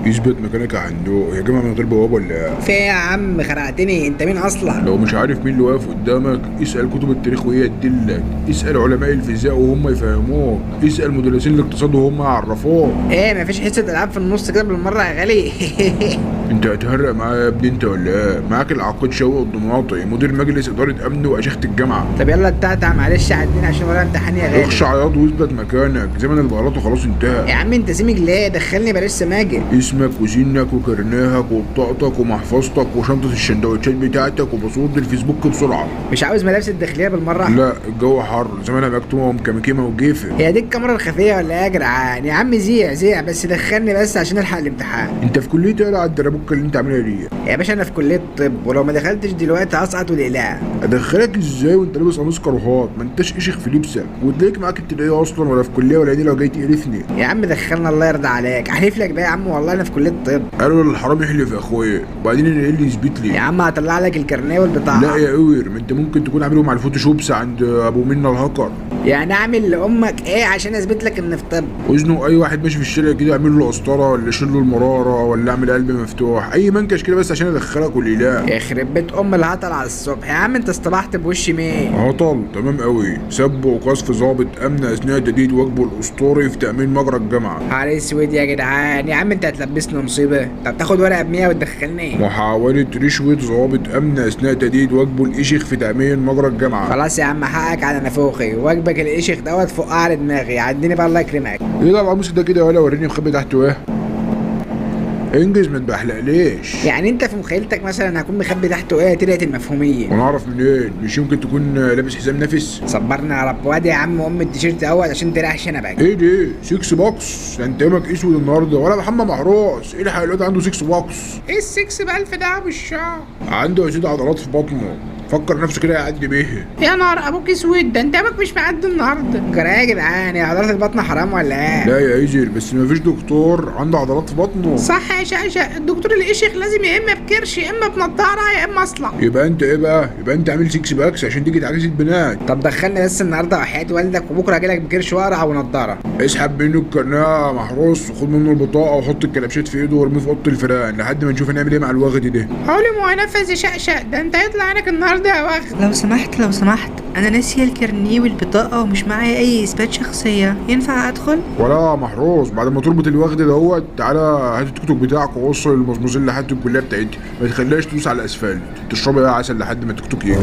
اثبت مكانك يا حندوق يا جماعة، من غير بواب ولا إيه؟ في إيه يا عم؟ خرعتني، انت مين اصلا؟ لو مش عارف مين اللي واقف قدامك اسأل كتب التاريخ وهي تدلك، اسأل علماء الفيزياء وهم يفهموك، اسأل مدرسين الاقتصاد وهم يعرفوك. ايه مفيش حصة العاب في النص كده بالمرة يا غالي؟ انت هتهرق معايا يا ابني انت ولا ايه؟ معاك العقيد شوقي الدماطي، مدير مجلس ادارة امن واشيخه الجامعة. طب يلا التعتع، معلش عدينا عشان ورايا امتحان يا غالي. اخش عياط واثبت مكانك، زمن البهارات وخلاص انتهى. يا عم انت سمج ليه؟ دخلني بلاش سماجه. اسمك وسنك وكرنيهك وبطاقتك ومحفظتك وشنطة الشندوتشات بتاعتك وباسورد الفيسبوك بسرعة. مش عاوز ملابس الداخلية بالمرة؟ لا الجو حر، زمانها مكتومة ومكمكمة وجيفة. هي دي الكاميرا الخفية ولا ايه يا جدعان؟ يا عم زيع زيع بس دخلني بس عشان الحق الامتحان. انت في كلية ايه على الدربوكة اللي انت عاملها دي؟ يا باشا انا في كليه طب، ولو ما دخلتش دلوقتي هسقط والاقلاع. ادخلك ازاي وانت لابس قميص كرهات؟ ما انتش قشخ في لبسك، وتلاقيك معاك ابتدائية اصلا ولا في كلية ولا دي لو جاي تقرفني. يا عم دخلنا الله يرضى عليك، احلف لك بقى يا عم والله انا في كليه طب. قالوا للحرام يحلف يا اخويا، وبعدين انا ايه اللي يثبت لي؟ يا عم هطلع لك الكارنيه والبطاقه. لا يا قوير، ما انت ممكن تكون عاملهم على الفوتوشوبس عند ابو منى الهاكر. يعني اعمل لامك ايه عشان اثبت لك ان في طب؟ وزنه اي واحد ماشي في الشارع كده اعمل له قسطره ولا شيل له المرارة ولا اعمل قلب مفتوح، اي منكش كده بس عشان ادخلك والاله. يخرب بيت ام الهطل على الصبح يا عم، انت اصطبحت بوش مين؟ هطل تمام قوي. سب وقذف ضابط امن اثناء تجديد واجبه الاسطوري في تامين مجرى الجامعة. نهار اسود يا جدعان، يا عم انت هتلبسني مصيبة. طب تاخد ورقة ب 100 وتدخلني؟ محاولة رشوة ضابط امن اثناء تجديد واجبه الاشخ في تامين مجرى الجامعة. خلاص يا عم حقك على نافوخي، واجبك الاشخ دوت فوق قعر دماغي، عديني بقى الله يكرمك. ايه ده القميص ده كده؟ ولا وريني مخبي تحته ايه؟ انجز ما تبحلقليش. يعني انت في مخيلتك مثلا هكون مخبي تحته ايه؟ طلعت المفهوميه. وانا اعرف منين؟ مش يمكن تكون لابس حزام نفس؟ صبرنا يا رب. وادي يا عم ام التيشيرت اهوت عشان تريح شنبك. ايه دي؟ 6 packs؟ ده انت يومك اسود النهارده ولا محمد محروس؟ ايه الحق الواد عنده 6 packs؟ ايه السكس بألف ده يا ابو الشعر؟ عنده يا سيدي عضلات في بطنه، فكر نفسه كده يعدي بيه. يا نهار ابوك اسود، ده انت ابوك مش معدي النهارده. جرى يا جدعان، يا عضلات البطن حرام ولا ايه؟ لا يا ايجر، بس مفيش دكتور عنده عضلات في بطنه. صح يا شقشق، الدكتور القشخ لازم يا اما بكرش يا اما بنضاره يا اما اصلع. يبقى انت ايه بقى؟ يبقى انت عامل 6 packs عشان تيجي تعاكس البنات. طب دخلني بس النهارده وحياة والدك، وبكره اجيلك بكرش واقرع ونضاره. اسحب منه الكارنيه يا محروس وخد منه البطاقة وحط الكلبشات في ايده وارميه في اوضة الفيران لحد ما نشوف هنعمل ايه مع الوغد ده. حولي وهنفذ يا شقشق، ده انت هيطلع عينك النهارده يا وغد. لو سمحت لو سمحت، انا ناسيه الكارنيه والبطاقه ومش معايا اي اثبات شخصية، ينفع ادخل؟ ولا محروس، بعد ما تربط الوغد دوت تعالى هات التوك توك بتاعك ووصل المزموزين لحد الكلية بتاعتي، ما تخليهاش تدوس على الاسفلت، تشربي يا عسل لحد ما التوك توك يجي.